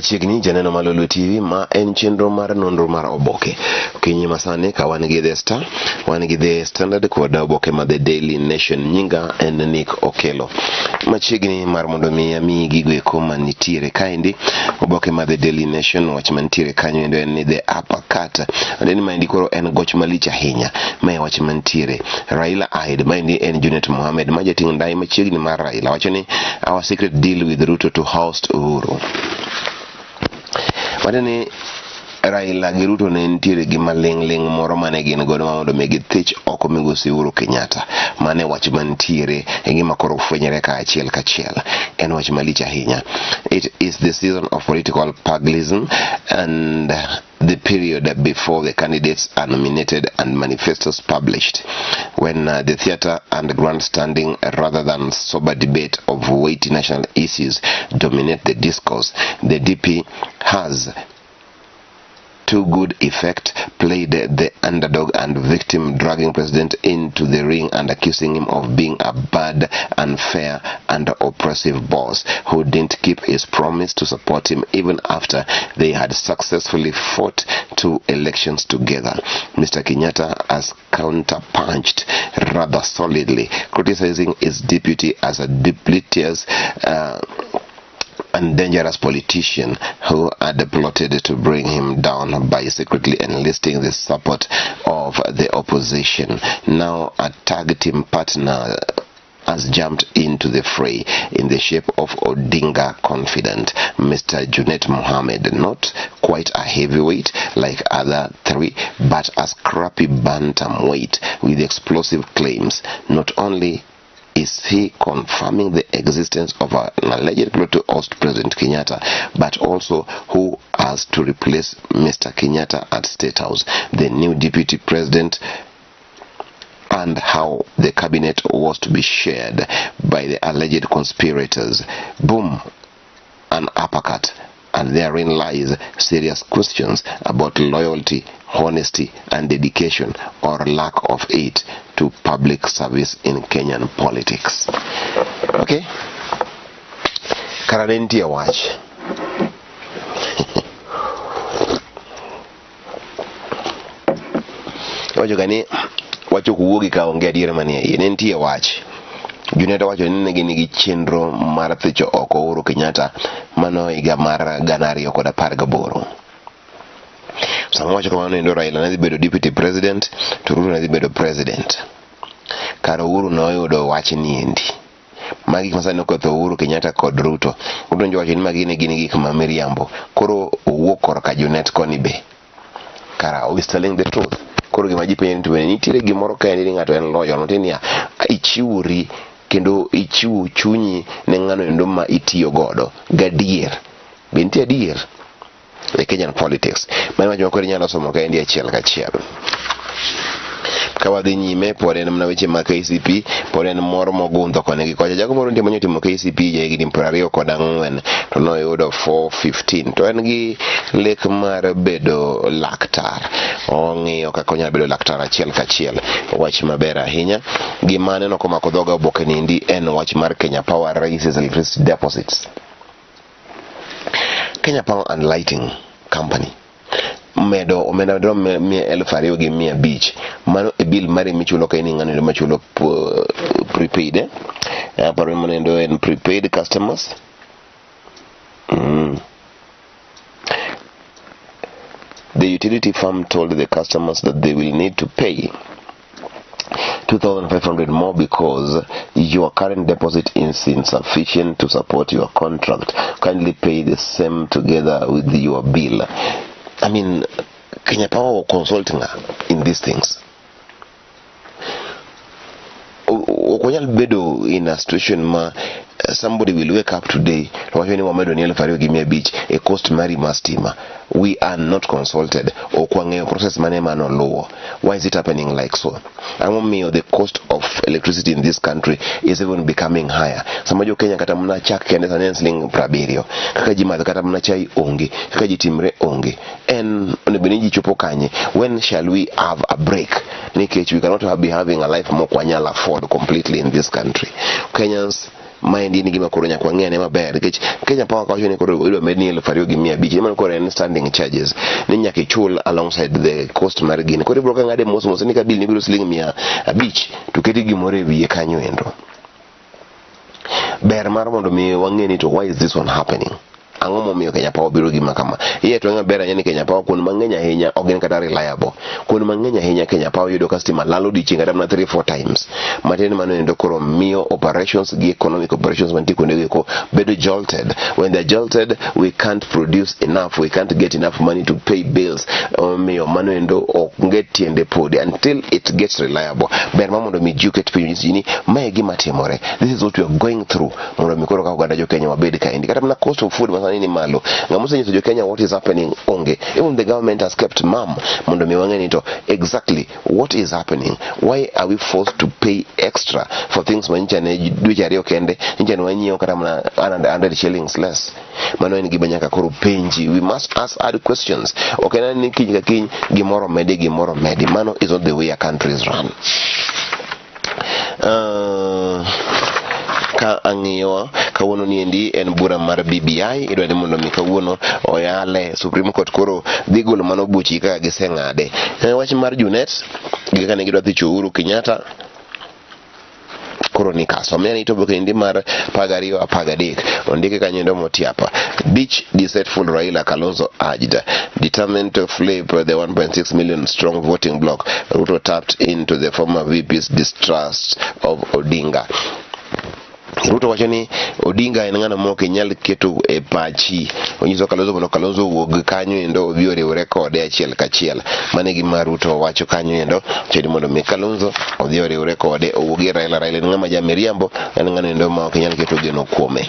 Machiegni janeno ma Lolwe TV ma en chenro mar nonro mar oboke. Okinyi masani ka wan gi The Star, wan gi The Standard kod oboke ma The Daily Nation. Nyinga en Nick Okelo. Machiegni mar mondo mi amiyi gigo eko manitiere kaendi, oboke ma The Daily Nation wach mantiere kanyo endo en ni The Uppercut. Ni maendi koro en goch malich ahinya. Mae wach mantiere. Raila Aid, maendi en Junet Mohamed ma jating' ndai machiegni mar Raila wacho ni our secret deal with Ruto to host Uhuru. Wacho ni Raila gi Ruto ne nitiere gi maling'ling' moro mane gin godo ma mondo mi githich oko migosi Uhuru Kenyatta. Mane wach mantiere e gima koro fwenyore ka achiel kachiel. En wach malich ahinya. It is the season of political pugilism and the period before the candidates are nominated and manifestos published, when the theater and grandstanding rather than sober debate of weighty national issues dominate the discourse. The DP has to good effect played the underdog and victim, dragging president into the ring and accusing him of being a bad, unfair and oppressive boss who didn't keep his promise to support him even after they had successfully fought two elections together. Mr. Kenyatta has counter-punched rather solidly, criticizing his deputy as a duplicitous and dangerous politician who had plotted to bring him down by secretly enlisting the support of the opposition. Now a tag team partner has jumped into the fray in the shape of Odinga confidant, Mr. Junet Mohammed, not quite a heavyweight like other three, but a scrappy bantamweight with explosive claims. Not only is he confirming the existence of an alleged plot to oust President Kenyatta, but also who has to replace Mr. Kenyatta at State House, the new deputy president, and how the cabinet was to be shared by the alleged conspirators. Boom, an uppercut. And therein lies serious questions about loyalty, honesty, and dedication, or lack of it, to public service in Kenyan politics. Okay? Kara ne nitie wach. Iwacho ga ni wach ok wuogi ka onge adiera manie iye. Ne nitie wach. Junet owacho ni ne gin gi chenro mar thicho oko Uhuru Kenyatta mano higa mar 2018. Sama wacho kamano endo Raila ne dhi bedo deputy president to Ruto ne dhi bedo president. Kar Uhuru noyudo wach niendi. Magi gik masani oketho Uhuru Kenyatta kod Ruto. Ruto njowacho ni magi ne gin gik ma miriambo. Koro owuok korka Junet koni be. Kara is telling the truth. Koro gima ji penjo ni to bende nitiere gimoro kaendi ni ng'ato en loyal. Matin niya, ichiwori kendo ichiwo chunyi ne ng'ano endo ma itiyo godo gadier. Be nitie adier e Kenyan politics? Mano wach ma koro inyalo somo kaendi achiel kachiel. Ka wadhi nyime pod en mana weche mag KCP, pod en mor mogundho koni gi kocha. Jago moro nitie manyo timo KCP ja higni 24 to noyudo 415 to en gi lek mar bedo laktar. Ong'iyo kaka onyalo bedo laktar achiel kachiel. Wach maber ahinya. Gima aneno komako dhoga oboke niendi en wach mar Kenya Power raises electricity deposits. Kenya Power and Lighting Company medo omenda madirom 2,500. Mano e bill mari michulo ka in ng'ano machulo prepaid, eh? Aparo ni mano endo en prepaid customers. The utility firm told the customers that they will need to pay 2,500 more because your current deposit is insufficient to support your contract. Kindly pay the same together with your bill. I mean, Kenya Power consulting in these things. Ok wanyal bedo in a situation ma somebody will wake up today to wacho ni wamedo ni 2,500 e cost mari mar stima. We are not consulted. Ok wang'eyo process mane manoluwo. Why is it happening like so? Ang'o miyo the cost of electricity in this country is even becoming higher? Sama jo Kenya kata mana chak kende sani en siling 70. Kaka ji madho kata mana chai onge, kaka ji timre onge. En onego bed ni ji chopo kanye? When shall we have a break? Nikech we cannot be having a life mok wanyal afford completely in this country. Kenyans Maendi en gima koro nyaka wang'i ane maber nikech Kenya Power kawacho ni koro idwa medni 2500, mano koro en standing charges ni nyaka ichul alongside the cost mar gini. Koro ibiro ka ng'ade mos mos ni ka bill ni biro siling 500 to keti gimoro e wiye kanyo endo. Ber mar mondo mi wang'e ni to why is this one happening? Ang'o momiyo Kenya Power biro gima kama? Iye to maber ahinya ni Kenya Power kuond mang'eny ahinya ok gin kata reliable. Kuond mang'eny ahinya Kenya Power yudo ka stima lalo odiochieng' kata mana 3-4 times. Matiende mano endo koro miyo operations gi economic operations mantie kuonde go eko bedo jolted. When they're jolted, we can't produce enough, we can't get enough money to pay bills. Omiyo mano endo onge tiende podi until it gets reliable. Ber ma mondo mi ji oket piny onyis ji ni mae e gima timore. This is what we are going through. Mondo mi koro ka oganda jo Kenya wabed kaendi. Kata mana cost of food masani ni malo. Ng'ama osenyiso jo Kenya what is happening onge. Even the government has kept mum mondo mi wang'e ni to exactly what is happening. Why are we forced to pay extra for things ma nyicha ne dweche ariyo kende nyicha ne wanyiewo kata mana 100 shillings less. Mano en gima nyaka koro penji. We must ask hard questions. Ok en ni kiny ka kiny gimoro medi gimoro medi. Mano is not the way a country is run. Ka ang'iyo kawuono ni endi en bura mar BBI idwa ni mondo mi kawuono oyale Supreme Court koro dhi golo mano buchi kaka giseng'ade. Wach mar Junet gi kaka ne gidwa thicho Uhuru Kenyatta koro ni kaso miya ni to oboke endi mar 12 13 ondike kanyo endo motiapa Beach deceitful Raila Kalonzo urged determined to flip the 1.6 million strong voting bloc. Ruto tapped into the former VP's distrust of Odinga. Ruto wacho ni Odinga en ng'ano ma ok inyal keto e pachi. Onyiso Kalonzo mondo Kalonzo owuog kanyo endo obi oriwre kode achiel kachiel. Mano e gima Ruto wacho kanyo endo. Wacho ni mondo mi Kalonzo odhi oriwre kode owuog e Raila. Raila en ng'ama ja miriambo, en ng'ano endo ma ok inyal keto geno kuome.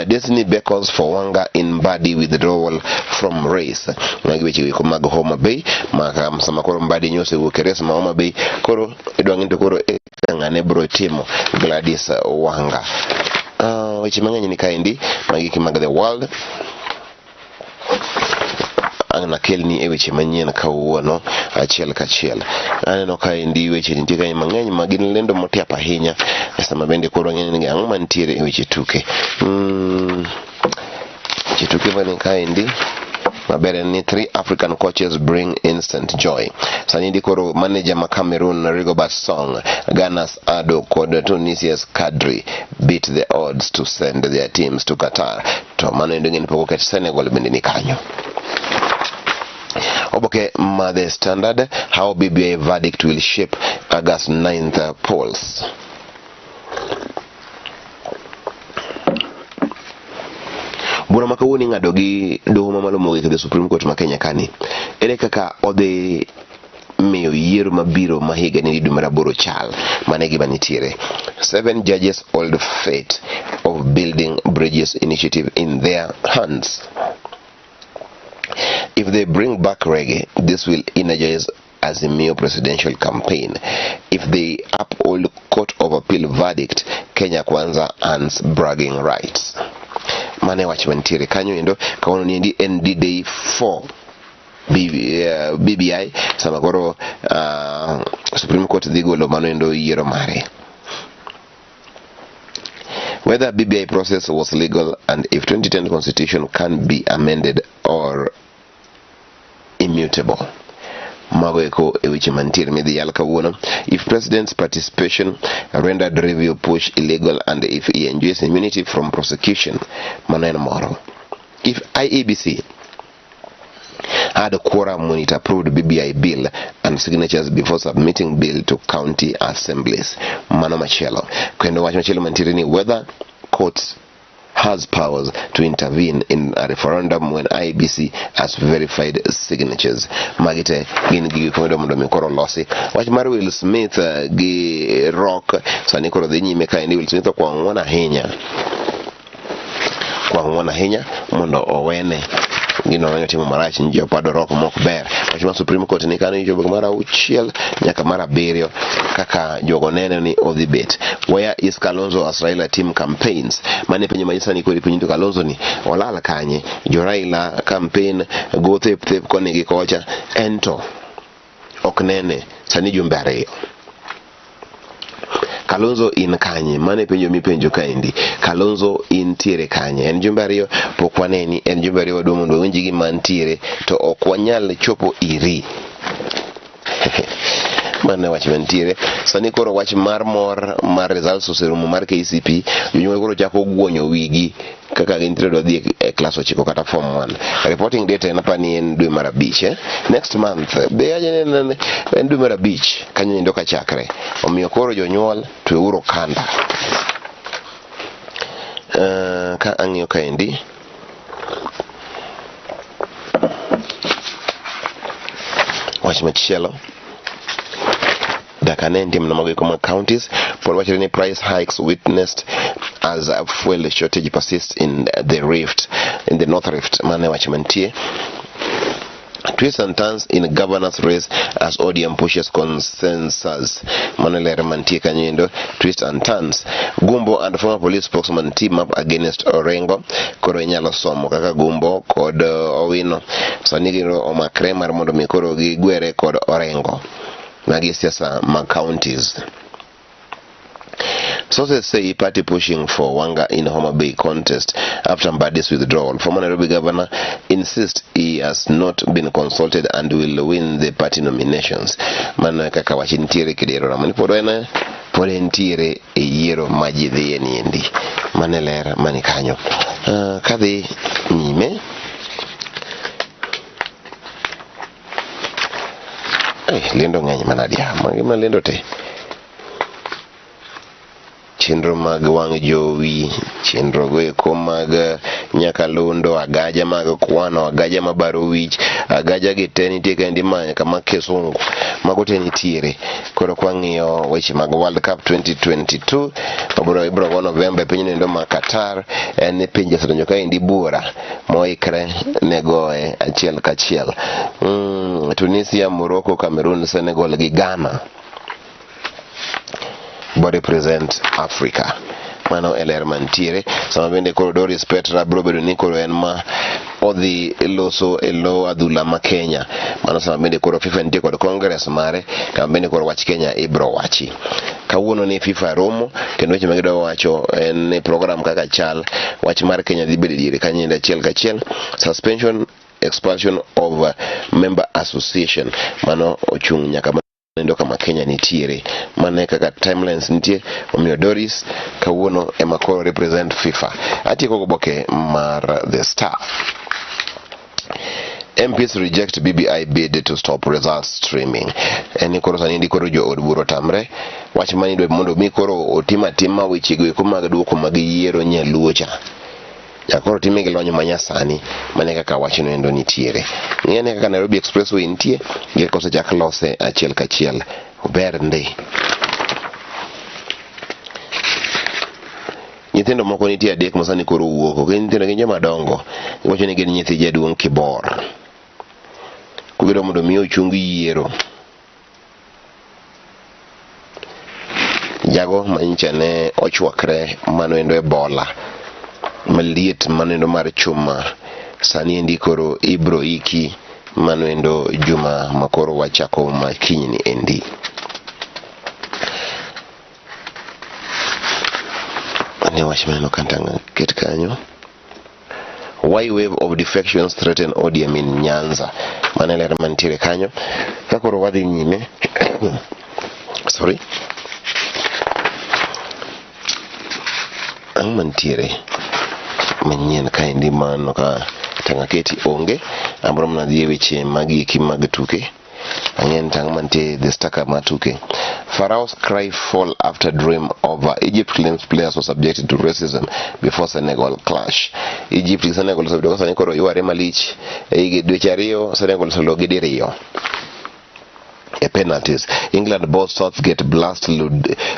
Destiny beckons for Wanga in Mbadi withdrawal from race. Magi weche go mag Homa Bay ma sama koro Mbadi nyosa owuok e race ma Homa Bay koro idwa ng'e to koro e ng'ane bro timo Gladys Wanga. Weche mang'eny ni kaendi magi mag the world ang' nakelni e weche manyien kawuono achiel kachiel. Aneno kaendi weche nitie kae mang'eny ma gin lendo motiap ahinya e sama bende koro wang'eyo ni ang'o mantiere e weche tuke. Weche tuke mani kaendi maber en ni three African coaches bring instant joy. Sani ndi koro manager ma Cameroon Rigobert Song, Ghana's Ado kod Tunisia's Kadri beat the odds to send their teams to Qatar. To mano endo ng'eni pok oket Senegal bende ni kanyo. Oboke ma The Standard, how BBI verdict will shape August 9th polls. Bura ma kawuono ing'ado gi doho mamalo mogik the Supreme Court ma Kenya kani. Ere kaka odhi miyo yiero mabiro ma higa ni dwe mar aboro chal? Mano e gima nitiere. Seven judges hold fate of building bridges initiative in their hands. If they bring back reggae, this will energize Azimio presidential campaign. If they uphold Court of Appeal verdict, Kenya Kwanza earns bragging rights. Mane wach mantiere kanyo endo kawuono ni endi en D-Day 4 BBI sama koro Supreme Court dhi golo mano endo yiero mare. Whether BBI process was legal and if 2010 constitution can be amended or immutable. Mago eko e weche mantiere midhi yal kawuono. If president's participation rendered review push illegal and if he enjoys immunity from prosecution, mano en moro. If IEBC had a quorum when it approved BBI bill and signatures before submitting bill to county assemblies. Mano machielo. Kendo wach machielo mantiere ni whether courts has powers to intervene in a referendum when IEBC has verified signatures. Magi te gin gigo mondo mondo mi koro losi. Wach mar Will Smith gi Rock sani koro dhi nyime kaendi. Will Smith okwa ng'uono ahinya. Kwa ng'uono ahinya mondo owene gino mane otimo marach ni jopado Rock mok ber. Wach mar Supreme Court ni kanyo ichopo mar auchiel nyaka mar abiriyo kaka jogo neno ni odhi bet. Where is Kalonzo as Raila team campaigns? Mane penjo ma sani koro ipenjo to Kalonzo ni olal kanye? Jo Raila campaign go thep thep koni gi kocha ento ok nene sani jumbe ariyo. Kalonzo in kanye? Mano e penjo mipenjo kaendi. Kalonzo intiere kanye? En jumbe ariyo pok waneni, en jumbe ariyo wadwa mondo wawinj gima ntiere to ok wanyal chopo iri. Mano e wach mantiere. Sani koro wach mar mor mar results oserumo mar KCP, jonyuol koro chako guonyo wigi kaka gintiere dwa dhi e klas ochiko kata form 1. Reporting date en apani en dwe mar abich eh? Next month be en en dwe mar abich kanyo endo kachakre. Omiyo koro jonyuol tweuru okanda. Ka ang'iyo kaendi wach machielo Daka ne nitie mana mago eko mag counties pod wachore ni price hikes witnessed as a fuel shortage persists in the rift in the North Rift. Mano e wach mantie. Twists and turns in governor's race as ODM pushes consensus. Mano e ler mantie kanyo endo. Twists and turns. Gumbo and former police spokesman team up against Orengo. Koro inyalo somo kaka Gumbo kod Owino sani gino omakre mar mondo mi koro gigwere kod Orengo. Magi siasa mag counties. Sources say party pushing for Wanga in Homa Bay contest after Mbadi's withdrawal. Former Nairobi governor insists he has not been consulted and will win the party nominations. Mano e kaka wach nitiere kidero ramo ni pod en pod entiere e yiero ma ji dhiye niendi. Mano e ler mani kanyo. Kadhi nyime lendo ng'eny manadi magi ma lendo te chenro mag wang' jowi chenro go eko mag nyakalondo agaja mag kwano agaja mabaro wich agaja gi te nitie kaendi ma kama kisungu mago te nitiere koro kwang'iyo weche mag World Cup 2022 mabiro ibiro go Novemba e piny endo ma Qatar en ni pinje osedonjo kaendi buora moikre ne goye achiel kachiel. Tunisia, Morocco, Cameroon, Senegal gi Ghana bo represent Africa. Mano e ler mantiere. Sama bende koro Doris Petra biro bedo ni koro en ma odhi loso e lo adhula ma Kenya. Mano sama bende koro FIFA nitie kod congress mare kama bende koro wach Kenya ibro wachi. Kawuono ni FIFA romo kendo weche ma gidwa wacho en ni program kaka chal wach mar Kenya dhi bedo diere kanyo achiel kachiel suspension expulsion of member association mano ochung' nyaka nendo kama Kenya nitiere. Mano e kaka timelines nitie omiyo Doris kawuono ema koro represent FIFA. Atieko goboke mar The Star. MPs reject BBI bid to stop results streaming. En ni koro sani koro jo od bura otamre wach mani dwe mondo mi koro otim atima weche go eko mag duoko mag yiero nyaluo cha. Nyaka koro time gi lony manyasani mane kaka wachno endo nitiere. Ng'e kaka Nairobi Expressway nitie gi kaka osechak lose achiel kachiel. Ober ndi. Nyithindo moko nitie adek ma sani koro wuok, ok gin nyithindo gin joma dongo. Giwacho ni gin nyithi jaduong' Kibor. Kogidwa mondo mi ochung yiero. Jago manyicha ne ochwakre mano endo Ebola maliet mano endo mar chuma sani endi koro ibro iki mano endo juma makoro wachako makinyni endi. Ne wach maneno kantang' ket kanyo. Why wave of defections threaten ODM in Nyanza. Mano e ler mantiere kanyo. Ka koro wadhi nyime. Sorry. Ang' mantiere manyien kaendi mano ka tang'aketi onge. Abro mana dhi e weche magieki mag tuke. Ang'en tang' mantie the Star mar tuke. Pharaoh's cry fall after dream over. Egypt claims players were subjected to racism before Senegal clash. Egypt gi Senegal osebedo ka sani koro yware malich. E higi dweche ariyo Senegal oselo gi diriyo e penalties. England boss Southgate blast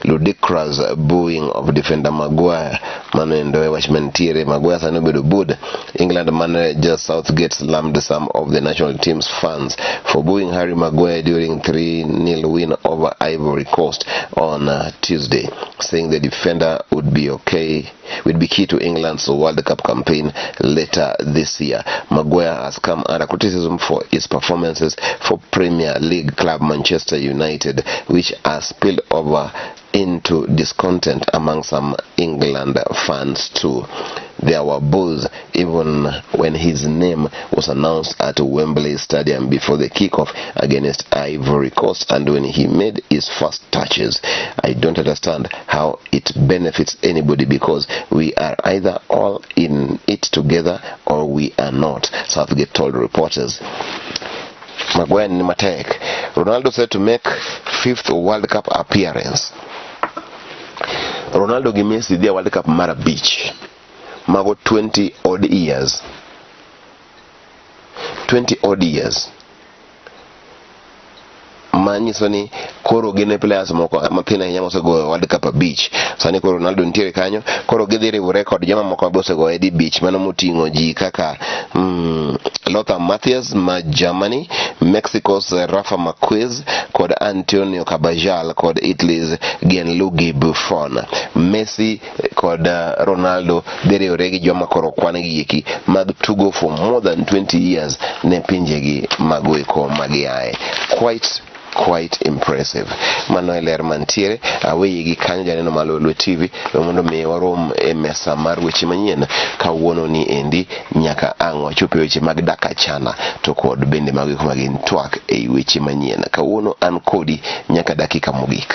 ludicrous booing of defender Maguire. Mano endo e wach mantiere. Maguire sani obedo booed. England manager Southgate slammed some of the national team's fans for booing Harry Maguire during 3-0 win over Ivory Coast on Tuesday, saying the defender would be okay, would be key to England's World Cup campaign later this year. Maguire has come under criticism for his performances for Premier League club Manchester United, which has spilled over into discontent among some England fans too. There were boos even when his name was announced at Wembley Stadium before the kickoff against Ivory Coast and when he made his first touches. I don't understand how it benefits anybody because we are either all in it together or we are not, Southgate told reporters. Maguire ni matek. Ronaldo set to make fifth World Cup appearance. Ronaldo gi Messi dhi e World Cup mar abich. Mago 20 odd years. 20 odd years. Manyiso ni koro gin e players moko mathin ahinya mosegoyo World Cup abich. Sani koro Ronaldo nitiere kanyo, koro gidhi riwore kod joma moko ma osegoye di bich mano moting'o ji kaka Lothar Matthäus ma Germany, Mexico's Rafa Marquez kod Antonio Carbajal kod Italy's Gianluigi Buffon. Messi kod Ronaldo dhi riwore gi joma koro kwan gi eki mag tugo for more than 20 years ne pinjegi mago eko magiaye. Quite impressive. Mano e ler mantiere. Aweyi gi kanyo janeno mar Lolwe TV mondo mi warom e mesa mar weche manyien kawuono ni endi nyaka ang' wachop e weche mag dak achana to kod bende mago eko magin twak ei weche manyien. Kawuono an kodi nyaka dakika mogik.